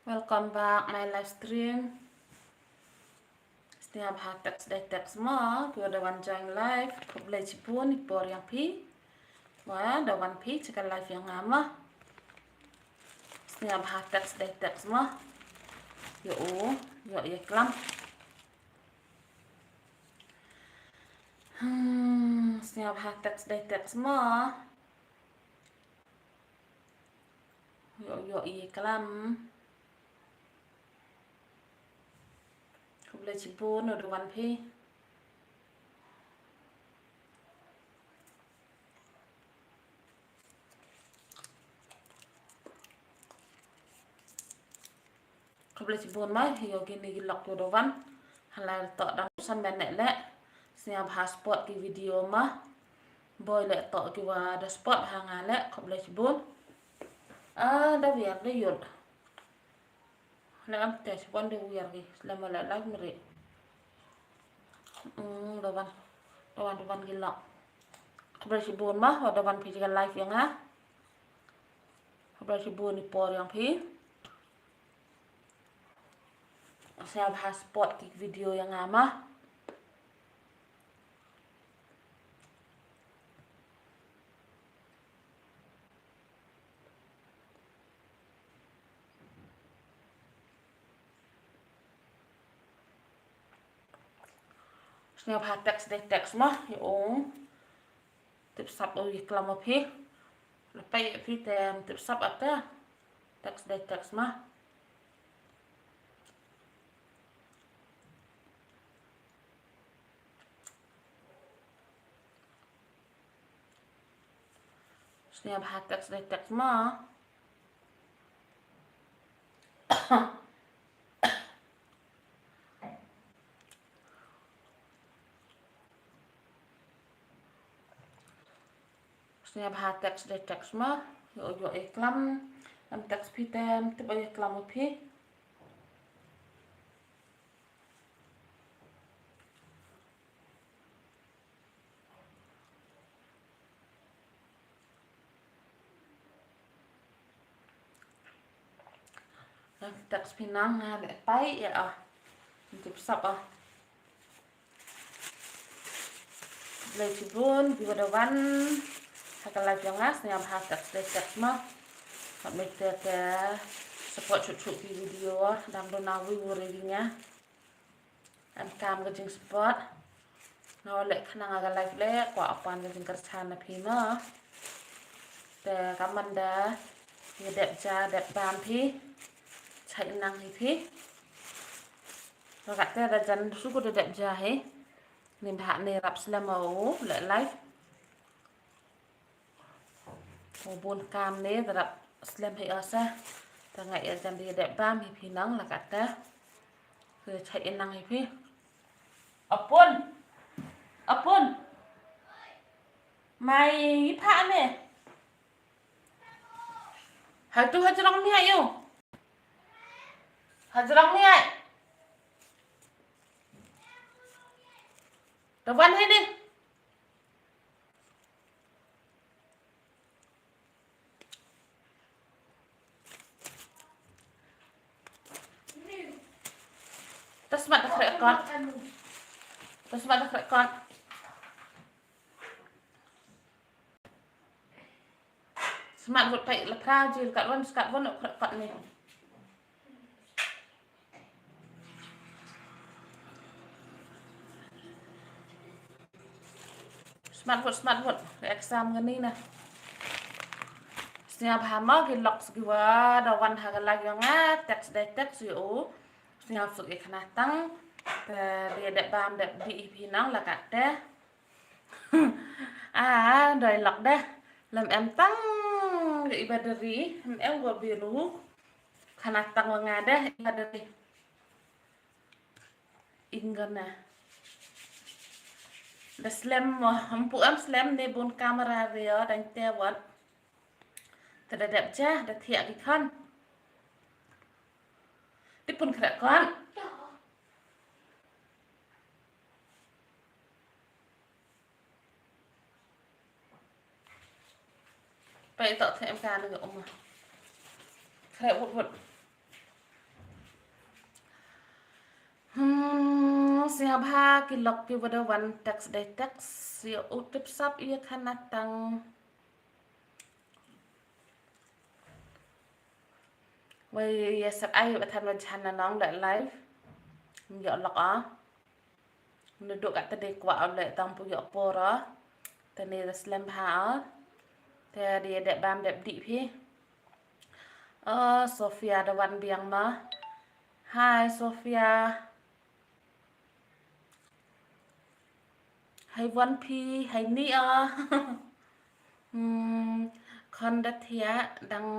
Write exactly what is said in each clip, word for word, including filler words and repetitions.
Welcome back my live stream. Sngewbha text dei text mo, kiwa da wan join live, khublei chibun i por yang phi. Wa da wan phi chika live yang nga mo. Sngewbha text dei text mo. Yo u, yo ye klam. Hmm, sngewbha text dei text mo. Yo, yo, i klam. Khublei chibun, u da wan phi. Khublei chibun mai, yo kini ki lok yo da wan. Halai to dang san minit le. Sngewbha support ki video ma. Boi le to ki wa da support ha nga le, khublei chibun. Ah, da wiar da yut. Le am te chibun da wiar ki, le ma le live mri. Mm, da wan, da wan, da wan ki lok. Khublei chibun ma, wa da wan phi chika live yang ha. Khublei chibun i por yang phi. Sngewbha support ki video yang ama. Sngewbha text dei text ma, i ong. Tip sap o i klam o phi. Lepai phi te tip sap ap te. Text dei text ma. Sngewbha text dei text ma. Sngewbha text dei text ma. Yo, yo, e klam. Am text phi tem, tip o e klam o phi. Text phi nang nga le pai ya ah. Tip sap ah. Blei chibun, ki wa da wan. Ha ka live yong nga, sngewbha text dei text ma. Ka me te te support chut chut ki video, dang do na wi wuri wi nga. Em kam ka jing support. Nga wa leh khnang ha ka live leh, kwah pan ka jing kyrchan na phi mo. Te ka man da, ya dep ja, dep bam phi. Chai nang hi phi. Rakat te da jan su ko da dep ja hi. Ni bha ni rap slem o, leh live. O bun kam ne, da rap slem hi o sa. Ta nga ya jan di dep bam hi phi nang la kata. Ke chai nang hi phi. Apun. Apun. Mai pha ne. Hai tu hajrong ni ayo. Hajrong ni ai. Tavan hi ni. Ta smat da khreh kot. Ta smat da khreh kot. Smat vut pai la phra ji la kat wan skat wan khreh kot ni. Smat vut, smat vut. Exam ngani na. Sngewbha mo ki lok ki wa da wan ha ka live yong nga, text dei text yo. Sngewbha suk i khana tang. Te dei dep bam dep di i phi nang la kata. Ah, doi lok deh. Lem em tang i battery, em em go biru. Khana tang wa nga deh i battery. Ingana. Da slem mo, em pu em slem ne bun camera rio dang te wat. Te da dep ja, da thiah ki khan. Ti pun khreh kon. Pai tok the em ka na ga um. Khreh vut vut. Hmm, sngewbha ki lok kiwa da wan text dei text, ïa u tip sap ïa khana tang. Wei ïa sep ai ba than wa jan na nong da live. Ym ïoh lok ah. Naduh katta de kwah u leh tang pu ïoh por ah. Te ne da slem bha ah. Te de dep bam dep dih phi. Oh, Sofia da wan biang ma. Hi, Sofia. Hi, wan phi, hi ni ah. Hmm, khon da thiah dang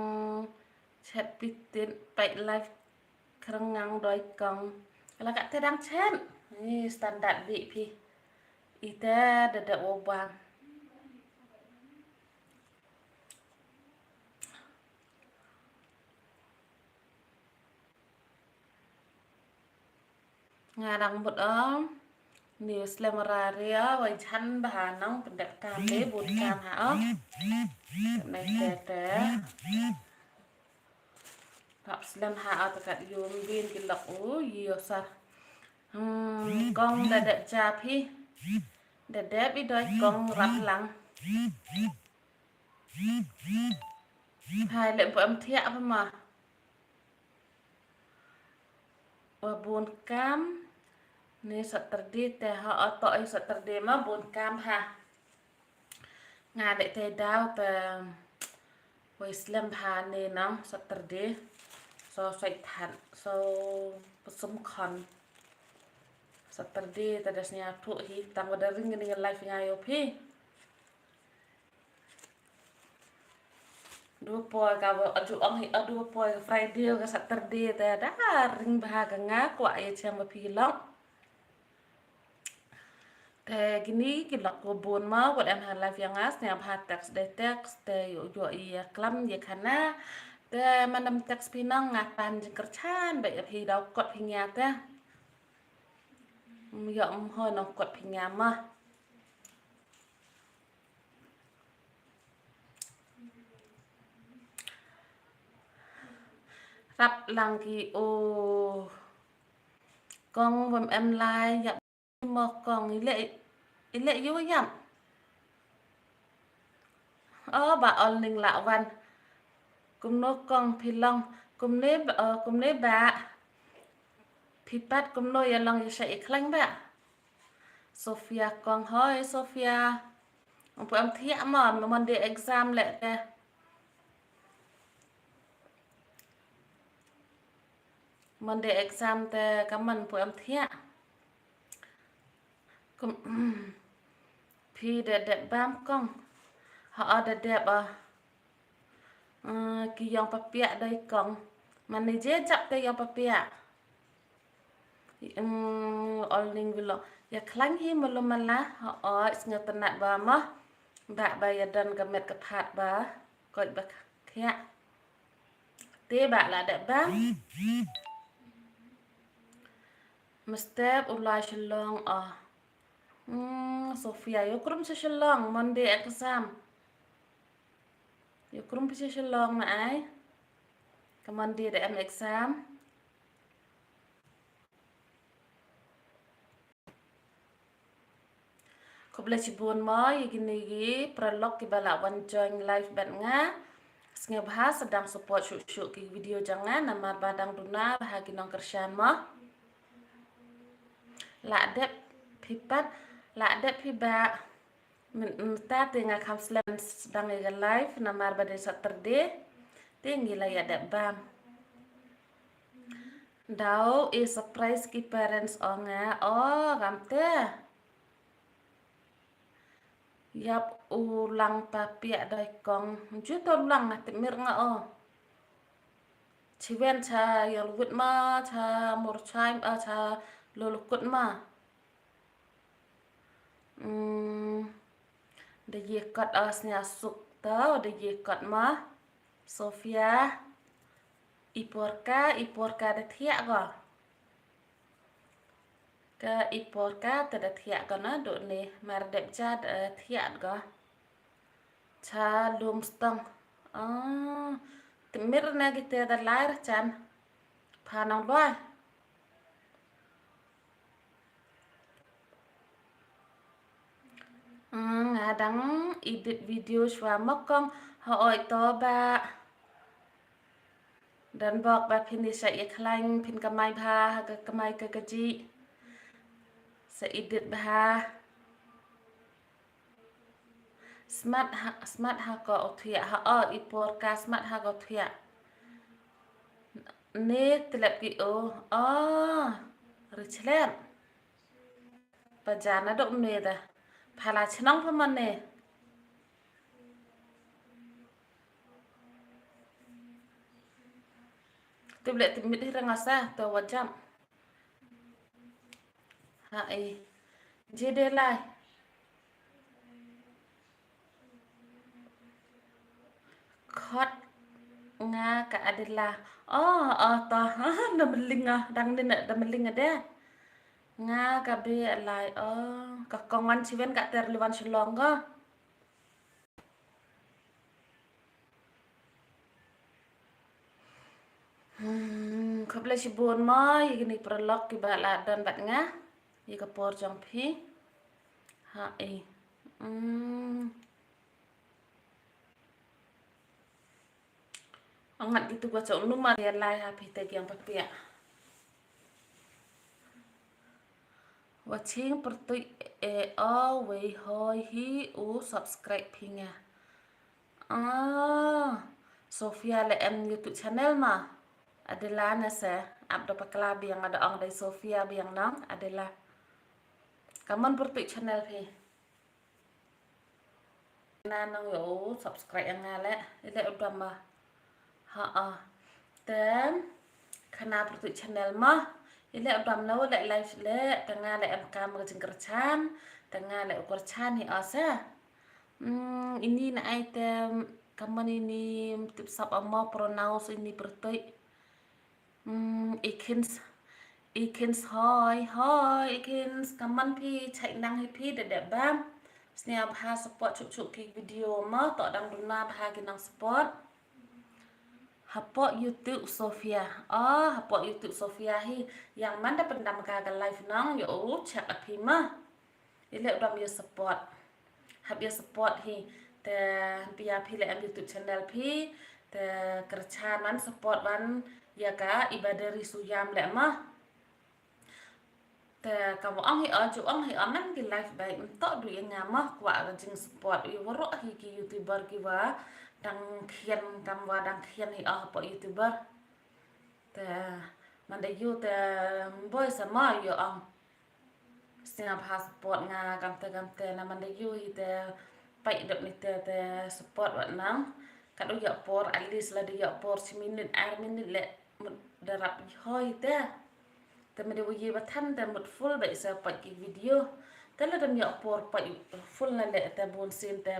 chat pitit pait live khrang ngang doi kong. Kala ka te dang chat. Ni standard bi phi. Ite da da o bang. Nga dang mut ong. Ni slem ra ria, wai jan bha nong pyndep kam de, bun kam ha ong. Nai te te. Rap slem ha ong, te kat yum bin ki lok u, ïoh sar. Hmm, kong da dep ja phi. Da dep i doi kong rap lang. Hai, leh pu em thiah pa ma. Wa bun kam. Ni Saturday te ha, oto i Saturday ma bun kam ha. Nga de te daw te wei slem bha ni nong Saturday. So sait than, so pesum khon. Saturday te da sñiaw thuh hi, tang wa da ring ni live nga ïoh phi. Du poi ka wa, adu ong hi, adu poi ka Friday ka Saturday te da ring bha ka nga kwah ïa chem ba phi long. Te kini ki lok wa bun ma, wat em ha live ïa nga, sñiaw bha text dei text, te ïoh ïoh ïa klam ïa khana. Te man em text phi nong nga pan jingkyrchan, ba ïa phi daw kot phi nga te. Ym ïoh ym hoi nong kot phi nga ma. Rap lang ki o. Kong wam em lai yap mo kong i leh, i leh yu yap. O ba ol ning la wan. Kumno kong phi long, kumne ba, o, kumne ba. Phi pat kumno ïa long ïa sha i khlaiñ ba. Sofia kong hoi, Sofia. Ym pu em thiah ma, Monday exam leh te. Monday exam te ka man pu em thiah. Kum, phi da dep bam kong. Ha, o da dep o. Eh, ki yong papiah doi kong. Mane je jap te yong papiah. Mm, ol ning vlog. Ïa khlaiñ hi malum mala. Ha, o, sngew tynat ba mo. Ba, ba ïa don ka met ka phad ba. Koit ba khiah. Te ba la dep ba. Mestep u lai Shillong o. Hmm, Sofia, ïa krum sha Shillong, Monday exam. Ïa krum phi sha Shillong na ai. Ka Monday da em exam. Khublei shibun mo ïa kine ki paralok kiba la wan join live bad nga. Sngewbha sdang support shuh shuh ki video jong nga namar ba dang duna bha ki nongkyrshan mo. La dep phi pat, la dep phi ba. Mynta te nga kham slem sdang ïa ka live namar ba dei Saturday. Te ngi la ïa dep bam. Daw i surprise ki parents o nga o kam te. Ïap u lang papiah doi kong. Ju to lang nga tip mir nga o. Chiwen cha ïa lwit ma cha mor chai ma cha lolukut ma. Hmm. Da ye kot o sñiaw suk to da ye kot ma. Sofia. I por ka, i por ka da thiah ko. Ka i por ka te da thiah ko na do ne mar dep ja da thiah ko. Cha lum stong. Ah, te mir na ki te da lai ra chan. Pha nang loi. Mm, nga dang edit video shuwa mo kong. Hooid to bah. Don bok ba phin ïa shait ïa khlaiñ, phin kamai bha ha ka kamai ka kajih. Sa edit bha. Smat ha, smat ha ko u thiah ha o i por ka smat ha ko u thiah. Ne tlep ki o. O. Richlet. Ba jan na dok ne da. Phala chnong pha man ne. Tip leh tip mit hi rang asa to wa jam. Ha e. Je de lai. Khot nga ka Adela. Oh, oh, to. Da mling ah, dang ni na da mling ah de. Nga ka be alai. Oh, ka kong wan chiwen ka ter liwan Shillong ka. Hmm, khublei shibun mo ïa kine paralok kiba la don bad nga ïa ka por jong phi. Ha e. Hmm. Angat gitu gua chok numar ïa lai ha phi te kiang papiah. Watching pyrtuit e o wei hoi hi u subscribe phi nga. Ah, Sofia le em YouTube channel ma. Adela na se ap da pakla biang ada ong dei Sofia biang nang Adela. Kaman pyrtuit channel phi. Na nang yo subscribe ïa nga le, ile u dam ma. Ha a. Then khana pyrtuit channel ma. Ile u dam na le live le, te nga le em kam ka jingkyrchan, te nga le u kyrchan hi asa. Hmm, ini na ai te kaman ini tip sap ama pronounce ini pyrtuit. Hmm, ikins, ikins hoi, hoi, ikins, kaman phi chai nang hi phi de de bam. Snia bha support chuk chuk ki video ma, to dang duna bha ki nang support. Hapoh YouTube Sofia. Oh, hapoh YouTube Sofia hi. Yang man da pendam ka ka live nang, yo, check a phi ma. Ile u dam ïa support. Hap ïa support hi. Te pia phi le em YouTube channel phi. Te kyrchan man support man ïa ka i Baderi Suyam le ma. Te ka wa ong hi o ju ong hi o man ki live bai mto du ïa nga ma kwah ka jing support ïa waroh hi ki YouTuber ki wa dang khian kam wa dang khian hi o hapoh YouTuber. Te man da yu te boi sa ma yu ong. Snia bha support nga kamte kamte na man da yu hi te pait dep ni te te support wat nang. Kat u yak por at least la da yak por shi minit ar minit le mut da rap hoi te. Te me da wu ye ba than te mut full ba isa pait ki video. Te la da yak por pait full na le te bun sin te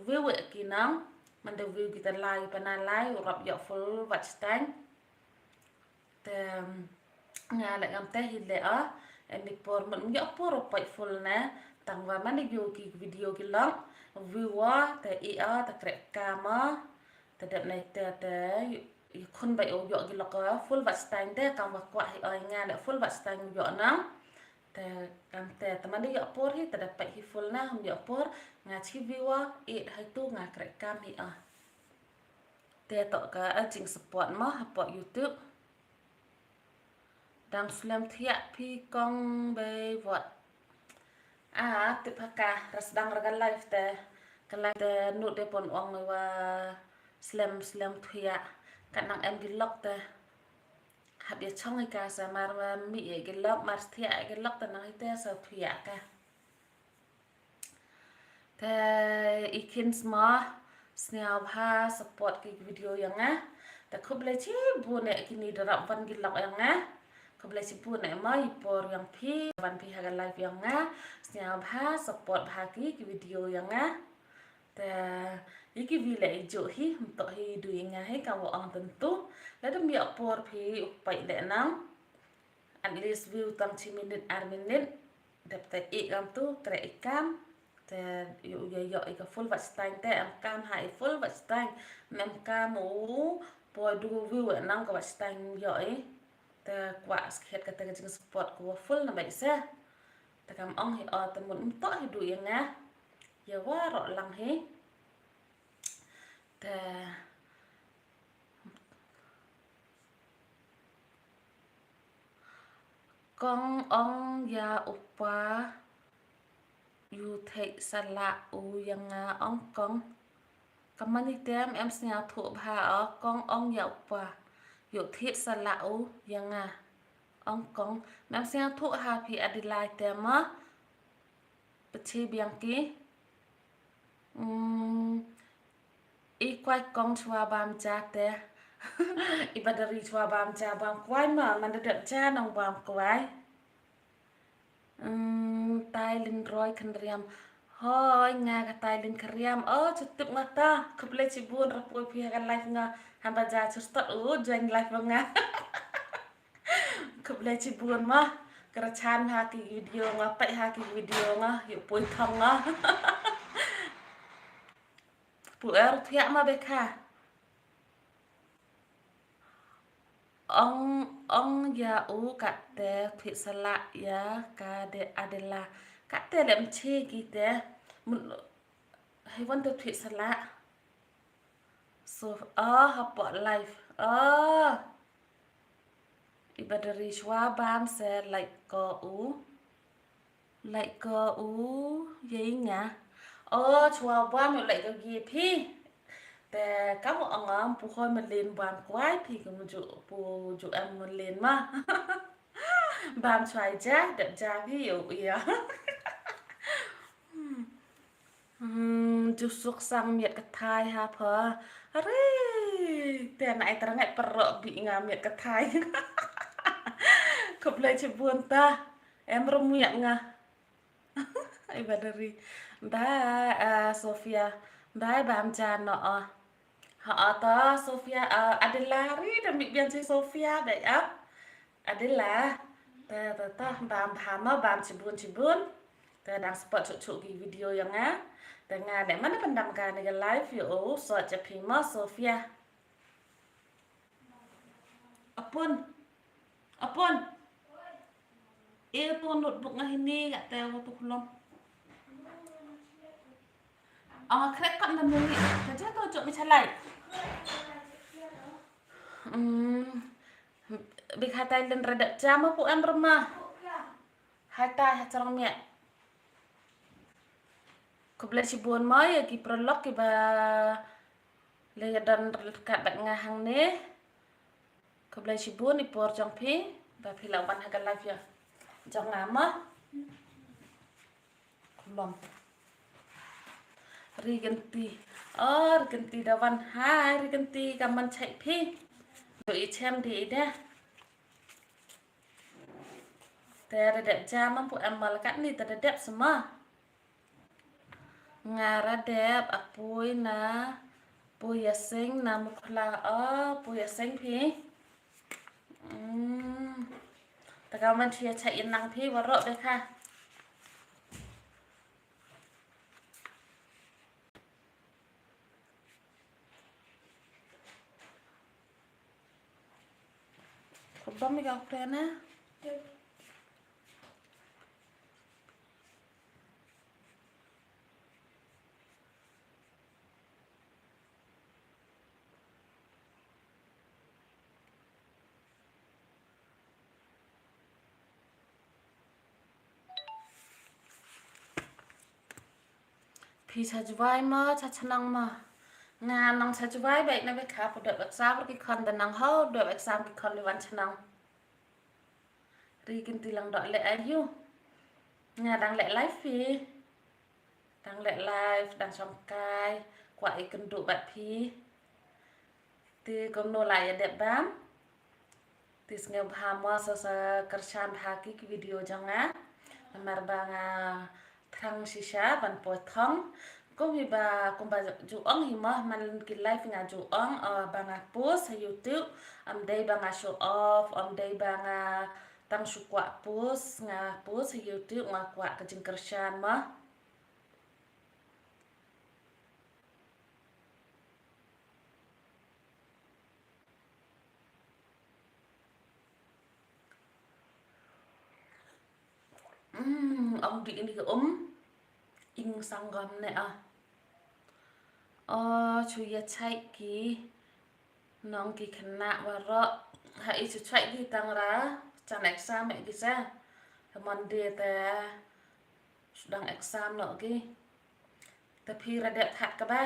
view ki nang. Man da view ki te lai pa na lai u rap yak full watch time. Te nga le ngam te hi le a, em ni por mut ym ïoh por u pait full ne, tang wa man ïoh ki video ki long, view wa, te i a, te krek kam a, te dep ne te, te, i khun bai u ïoh ki lok a, full watch time te, kam wa kwah hi oi nga le full watch time u ïoh nang, te kam te, te man ïoh por hi, te dep pait hi full na, ym ïoh por, nga chi view wa, i hai tu nga krek kam hi a. Te to ka a jing support mo hapoh YouTube. Dang slem thiah phi kong bei vot. A, tip ha ka ras dang ra ka live te. Ka live te nu te pon ong wa slem, slem thiah. Ka nang em ki lok te. Hap ïa chong ïa ka sa mar ma mi ïa ki lok, mar thiah ïa ki lok te nang ite sa thiah ka. Te i kin sma sniaw bha support ki video ïa nga. Te khublei chibun ïa kini da rap wan ki lok ïa nga. Khublei chibun ïa ma i por ïa phi wan phi ha ka live ïa nga. Sniaw bha support bha ki ki video ïa nga. Te i ki vi le i ju hi mto hi du ïa nga hi ka wa ong tentu. Le dum ïa por phi u pai le nang. At least view tang chi minute ar minute. Dep te i kam tu tre i kam. Te ïoh ïoh ïoh i ka full watch time te em kam ha i full watch time. Mem kam u poi du view nang ka watch time ïoh i. Te kwah skhet ka te ka jing support ko full na bai se. Te kam ong hi o te mut mto hi du ïa nga. ïa waroh lang hi. Te kong ong ïa u pa, ïoh thied sa lah u ïa nga ong kong. Ka mani tem em sngewthuh bha o, kong ong ïa u pa, ïoh thied sa lah u ïa nga ong kong. Em sngewthuh ha phi Adelaide tem o. Pynche biang ki. Hmm, i kwai kong shuwa bam ja te. I ba da ri shuwa bam ja bam kwai ma, man da dep ja nong bam kwai. Hmm, tai lin roi kynriam. Hoi, nga ka tai lin kynriam. Oh, chutup nga ta. Khublei chibun, rapoi phi ha ka live nga. Han ba ja chustot u, join live ba nga. Khublei chibun ma. Kyrchan ha ki video nga, peit ha ki video nga, ïoh poi thong nga. Pu er thiah ma bekha. Ong, ong ïa u kate thied sa lah ïa ka de Adela. Kate lem chi ki te. Mun, hei wan te thied sa lah. So, oh, hapoh live. Oh. I ba da ri shuwa bam se like ko u. Like ko u, ïa nga. Oh, shuwa bam ïa like ko gi phi. Te kam ong am pu hoi ma lin bam kwai phi kum ju, pu ju em ma lin ma. Bam shuwa ja, dep ja phi ïa u ïa. Hmm, ju suk sang miet ka thai ha pha. Are, te na ai tara ngai paro bi nga miet ka thai. Khublei chibun ta. Em rum miet nga. Ai ba da ri. Bye, ah, Sofia. Bye, bam ja no, ah. Ha, ah, ta Sofia, ah, Adela ri da mi bian si Sofia, bye, ah. Adela. Ta, ta, ta, bam, bam, bam, chibun, chibun. Te dang spot chuk chuk ki video ïa nga. Te nga ne mana pyndam ka ne ka live ïa u, so cha phi ma Sofia. Apun. Apun. E tu notebook nga hini nga te wa tu khulom. Ah, krek kat na muli. Ka ja tu chuk mi chalai. Hmm. Bi khatai len redap jam apu em rema. Hai tai ha charong miak. Khublei shibun mo ïa ki paralok kiba la ïa don ryngkat bad nga hangne. Khublei shibun i por jong phi ba phi la wan ha ka live ïa jong nga mo. Khublei. Ri Kynti. Oh, Ri Kynti da wan. Hai Ri Kynti, kam ban chait phi. Dei i chem dei i da. Te da dep jam am pu em mal kat ni te da dep sma. Nga ra dep apui na pu Yasing na Mukhla. Oh, pu Yasing phi. Hmm. Te ka man chia cha in nang phi waroh de kha. Khublei mi ka friend na. Phi cha Jowai ma, cha Chnong ma. Nga nang cha Jowai bek na bek ha pu dep exam ki khon da nang ho, dep exam ki khon li wan Chnong. Ri Kynti lang dok leh ayu. Nga dang leh live phi. Dang leh live, dang shong kai, kwah i kynduh bad phi. Te kumno la ïa dep bam. Te sngewbha mo sa sa kyrshan bha ki ki video jong nga. Namar ba nga thrang shisha ban poi thong. Kum hi ba, kumba ju ong hi mo, man ki live nga ju ong, eh, ba nga post ha YouTube, am dei ba nga show off, am dei ba nga tang shu kwah post, nga post ha YouTube, nga kwah ka jingkyrshan mo. Mm, ong dih ini ke um. ing sanggam ne ah. O, chu ïa chait ki nong ki khynnah waroh. Ha i chu chait ki tang ra chan exam eh ki sa. Ha Monday te sdang exam noh ki. Te phi ra dep that kaba.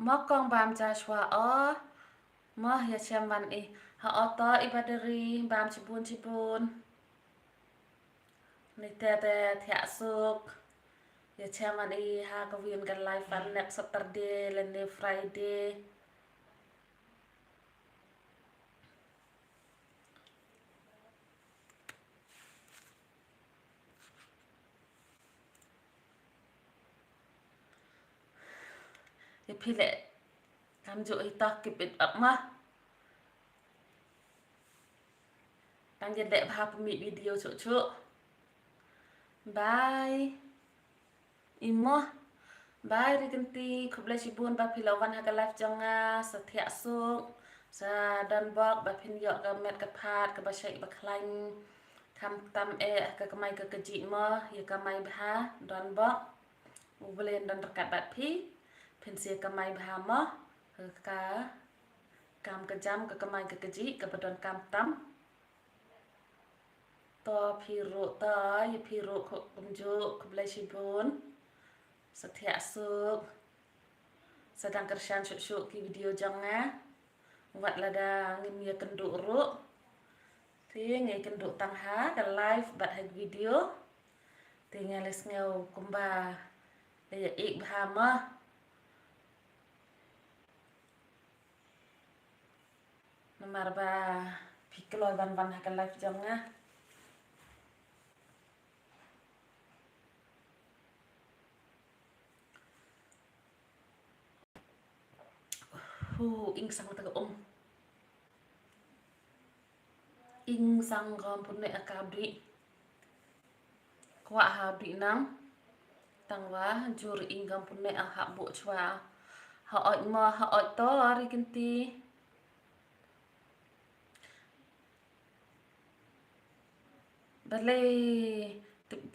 Mo kong bam ja shwa o. Mo ïa chem wan i. Ha oto i badari bam chibun chibun. Ni te te thiah suk. Ïa chem wan i ha ka win ka live wan next Saturday lane Friday. Ïa phi leh kam ju hi to keep it up ma. Tang ïa leh bha pynmih video chuh chuh. Bye. Imo. Bye Ri Kynti, khublei shibun ba phi la wan ha ka live jong nga, sa thiah suk, sa don bok ba phin ïoh ka met ka phad kaba shait ba khlaiñ. Kham tam eh ka kamai ka kajih mo, ïa kamai bha, don bok. U Blei un don ryngkat bad phi, phin sa ïa kamai bha mo, ka kam ka jam ka kamai ka kajih kaba donkam tam. To phi ruh to, ïa phi ruh kumjuh, khublei shibun. Sa thiah suk. Sa dang kyrshan shuh shuh ki video jong nga. Wat lada ngim ïa kynduh ruh. Te nga ïa kynduh tang ha ka live bad ha video. Te nga la sngew kumba la ïa ïeh bha mo. Namar ba phi kloi ban wan ha ka live jong nga. Hu, ing sang ta ka um. Ing sang gom pun ne akab di. Kwah ha bri nang. Tang wa jur ing gam pun ne ah ha bu chwa. Ha oi ma ha oi to Ri Kynti. Balei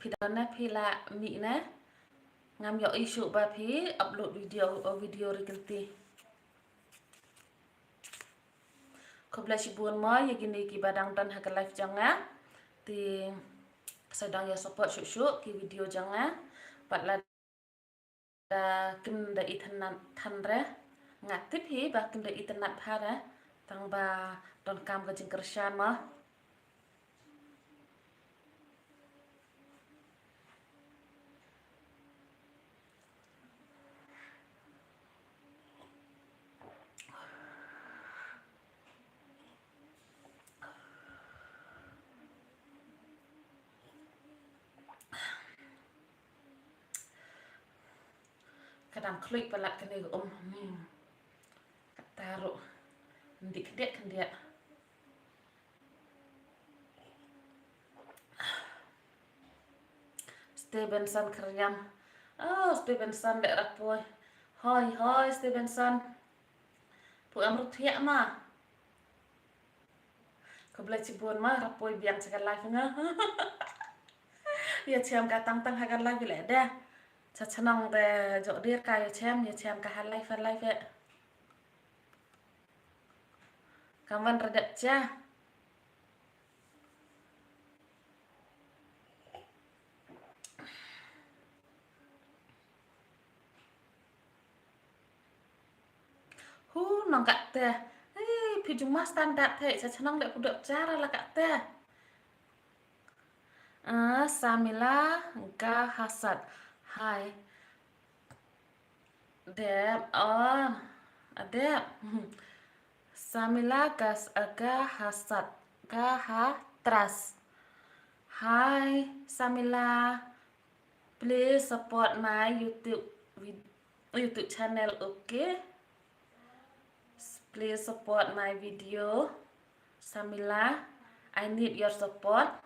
phi da ne phi la mi ne. Ngam ïoh issue ba phi upload video, video Ri Kynti. Khublei shibun mo ïa kine kiba dang don ha ka live jong nga. Te sa dang ïa support shuh shuh ki video jong nga. Pat lada kim da itynnad than re. Nga tip hi ba kim da itynnad bha re. Tang ba donkam ka jingkyrshan mo. Ka dang khluit palat kane ka um. Hmm. Kata ruh. Ndik khyndiat khyndiat. Stevenson Khriam. Oh, Stevenson leh rapoi. Hoi, hoi, Stevenson. Pu em ruh thiah ma. Khublei chibun ma, rapoi biang cha ka live nga. Ïa chem ka tang tang ha ka live leh de. Cha chnong de jok dir ka ïa chem, ïa chem ka ha live, ha live eh. Kaman redep cha. Hu nong ka te. Hei, phi juma standard te, cha chnong le pudok chara la ka te. Ah, Samila Gahasat. Hai. Dep, oh, dep. Samila Gas, Gahasat, Gahatras. Hi, Samila. Please support my YouTube vid-, YouTube channel, okay? Please support my video, Samila. I need your support.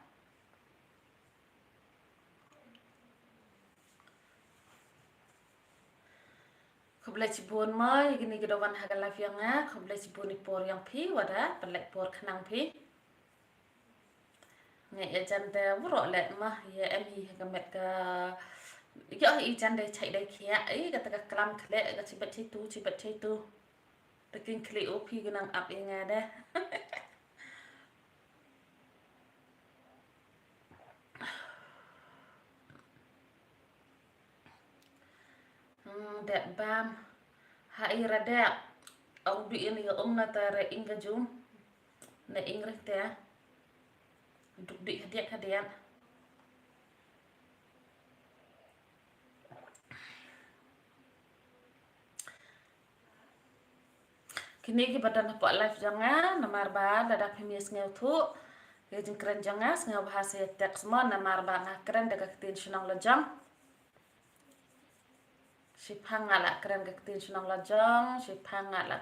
Khublei chibun mo ïa kine ki da wan ha ka live ïa nga. Khublei chibun i por ïa phi, wada pynlait por khnang phi. Nga ïa jan te bro le ma ïa em hi ha ka met ka. Ïoh i jan dei chai dei khia i kata ka klam khle ka chibat chitu chibat chitu. Te king khle u phi ka nang ap i nga de. Hmm, dek bam. Ha i ra dek. Ong du in ïa ong na ta re ing ka jum. Na ing re te. Duk di hadiak hadiak. Kine ki ba don hapoh live jong nga, namar ba lada phim ïa sngewthuh ïa jingkren jong nga, sngewbha sa text mo, namar ba nga kren da ka ktien shnong la jong. Shiphang nga la kren ka ktien shnong la jong, shiphang nga la.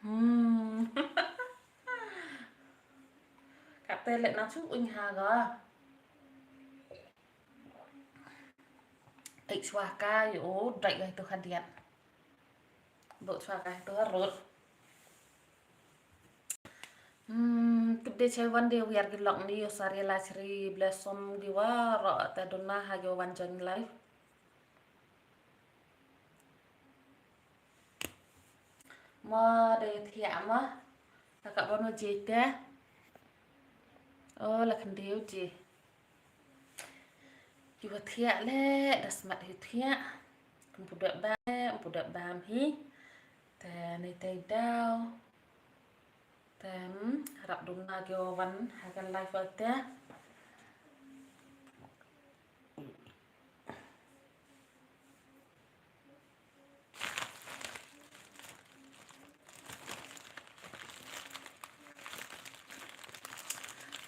Hmm. Kate le nang chu uñ ha ga. Ai chwa ka ïa u dai ga tu hadiat. Bo chwa ka tu harut. Hmm, tip de chai wan de wiar ki lok ni yo sari la chri blessom di wa ro ta dona ha yo wan join live. Mo de thiah mo. Ta ka bono jete. O la khandiu je. Ki wa thiah le da smat hi thiah. Kum pu dep ba, pu dep bam hi. Te ni te dau. Te rap dum na ki wa wan ha kan live wa te.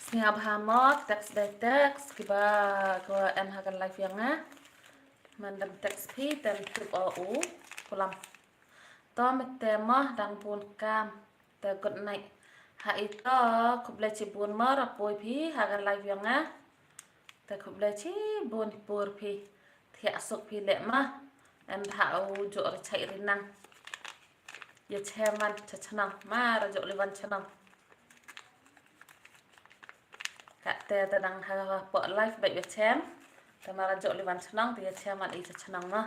Sngap ha mo text dai text kiba ko em ha kan live yang nga. Mandam text phi tem trip o u kulam. Tom te mo dang bun kam. Te good night. Ha ito khublei chibun mo rapoi phi ha kan live yang nga. Te khublei chibun pur phi. Thiah suk phi le ma. Em tha u jok ri chai ri nang. Ïa chem man cha chnong ma ra jok li wan chnong. Ka te te dang ha po live ba ïa chem. Te ma ra jok li wan chnong te ïa chem man i cha chnong ma.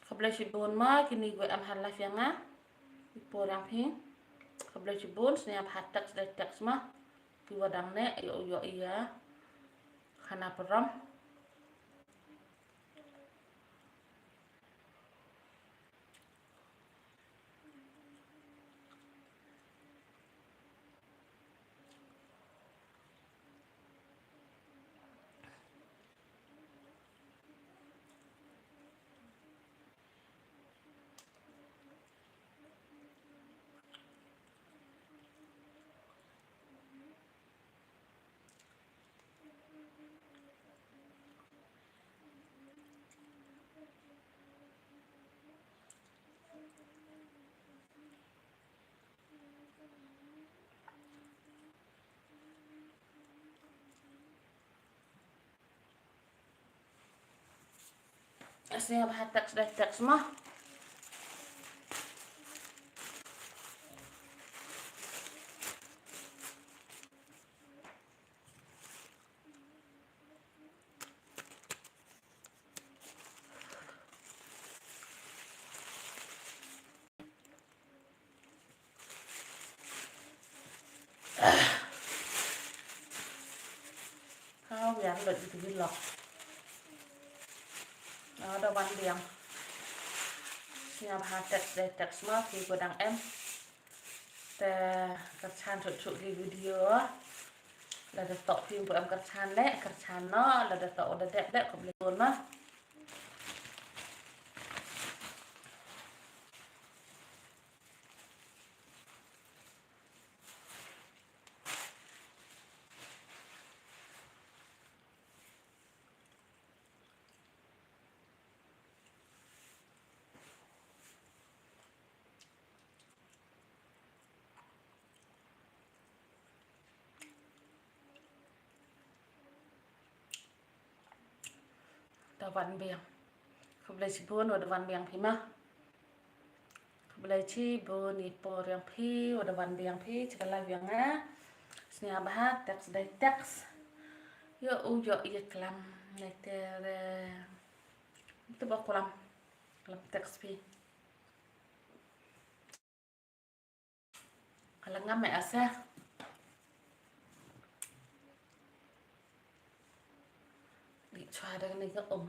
Khublei shibun ma kini gue am halas yang nga. Ipo rang phi. Khublei shibun sniap ha text dai text ma. Ki wadang ne yo yo iya. Khana peram. Sniap ha text dai text ma. Lut ïa ki vlog. Ah, da wan biang. Sngewbha text dei text ma phi ba dang em. Te kyrchan shuh shuh ki video. Lada toh phi ba em kyrchan leh, kyrchan noh, lada toh da dep dep khublei shibun ma. Da wan biang. Khublei shibun, wa da wan biang phi ma. Khublei shibun, i por ïa phi, wa da wan biang phi, sha ka live ïa nga. Sngewbha text dei text. Ïoh u ïoh ïa klam, ne te re. Te ba klam. Klam text phi. Ka la ngam eh asa. Di chwa da kane ka um.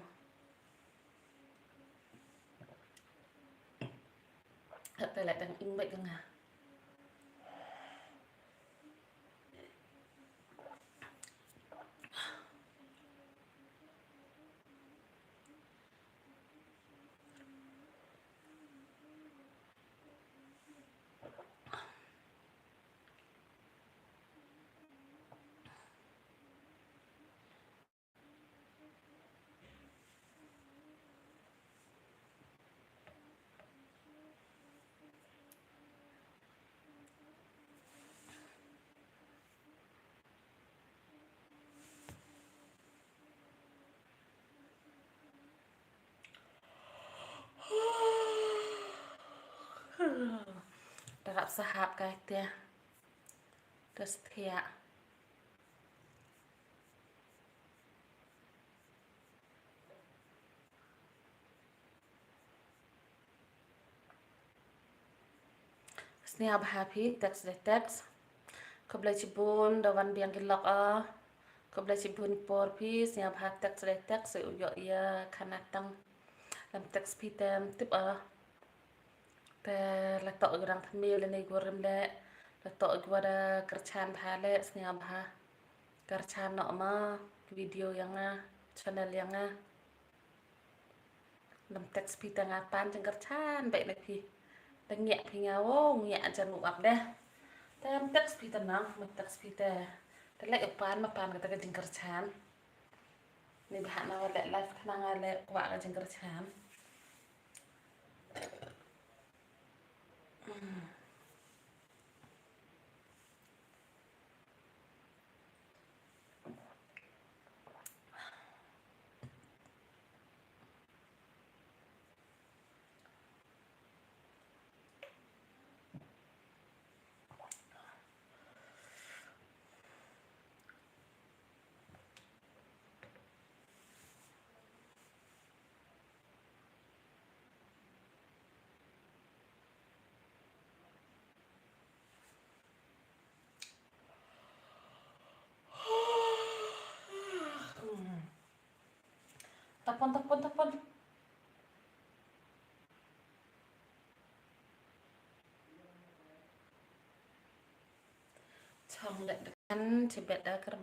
Ka te la dang ing bad ka nga. Da rap sahap kai te. Te sthia. Sngewbha phi text dei text. Khublei shibun da wan biang ki lok ah. Khublei shibun por phi, sngewbha text dei text, u ïoh ïa khana tang. Lam text phi te em tip ah. Te la toh ki rang thymmai lane ki rim leh. La toh ki wa da kyrchan bha leh, sngewbha kyrchan noh ma video ïa nga, channel ïa nga. Lam text phi te nga pan jingkyrchan bad na phi. Te ngiah phi nga o, ngiah jan u ap deh. Te lam text phi te nang, ma text phi te. Te leh u pan, ma pan kata ka jingkyrchan. Ni bha na wa leh live khnang nga leh kwah ka jingkyrchan. Hmm. Tapon, tapon, tapon. Chong leh da kan chibet da kar.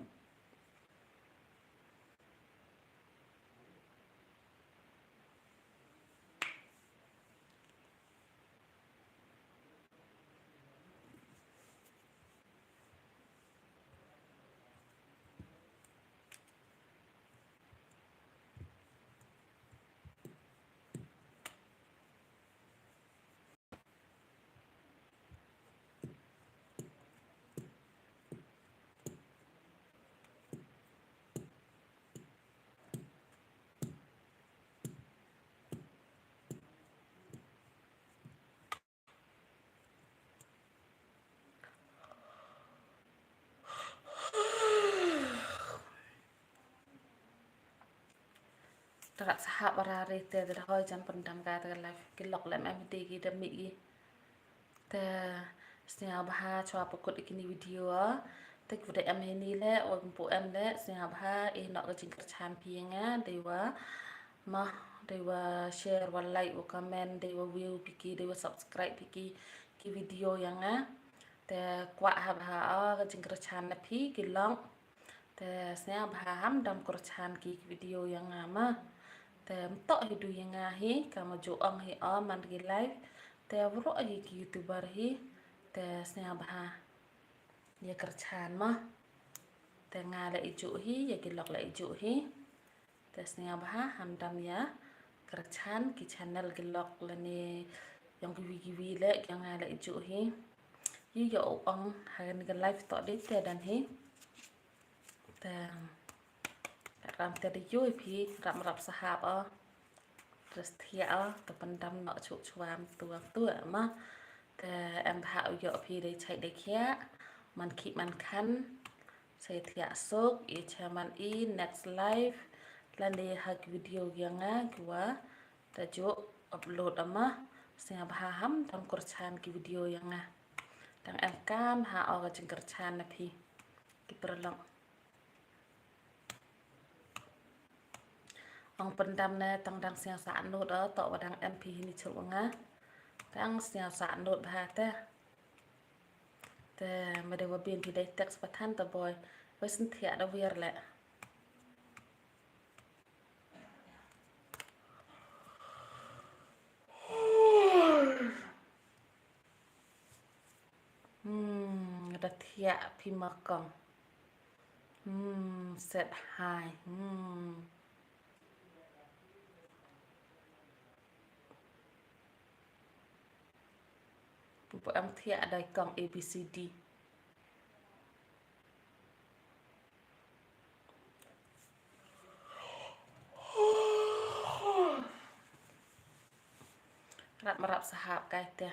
Te rap sahap ara re te, te da hoi jan pyndam ka te ka live, ki lok lem em te ki da mih ki. Te sngewbha chwa pykut ïa kini video. Te ki wa da em hi ni le, wa ym pu em le, sngewbha ïeh noh ka jingkyrchan phi ïa nga, dei wa, ma, dei wa share, wa like, wa comment, dei wa view phi ki, dei wa subscribe phi ki, ki video ïa nga. Te kwah ha bha o ka jingkyrchan na phi ki lok. Te sngewbha ham dam kyrchan ki, ki video ïa nga ma. Te ym toh hi du ïa nga hi, ka ma ju ong hi o man ki live. Te waroh hi ki YouTuber hi. Te sngewbha ïa kyrchan ma. Te nga la i ju hi, ïa ki lok la i ju hi. Te sngewbha ham dam ïa kyrchan ki channel ki lok lane yong kiwi kiwi le ki yong nga la i ju hi. Ïa ïa u ong ha kane ka live toh dei te dan hi. Te ram te dei ïa phi rap rap sahap o. Te thiah o, te pyndam noh chuh chuam tua tua ma. Te em bha u ïoh phi dei chai dei khiah, man khih man khan. Sa thiah suk, i chairman i next live. Lane ha ki video ïa nga ki wa da ju upload ma. Sngewbha ham dam kyrchan ki video ïa nga. Dang em kam ha o ka jingkyrchan na phi. Ki paralok. Ong pyndam ne tang dang sngewsah nud o, toh wa dang em phi hi ni chuh nga. Dang sngewsah nud bha te. Te ma dei wa bin phi dei text pathan te boi. Wei sngewthiah da wir le. Hmm, da thiah phi ma kong. Hmm, set hai. Hmm. Pu em thiah dei kong A B C D. Rap marap sahap kai te.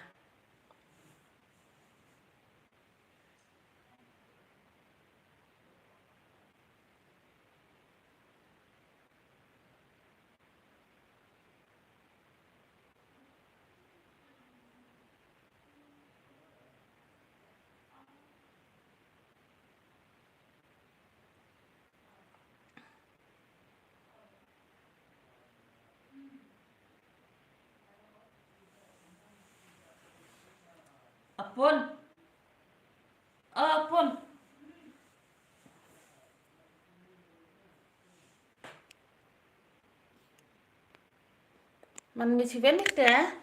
Apun. Apun. Man mi chiven te.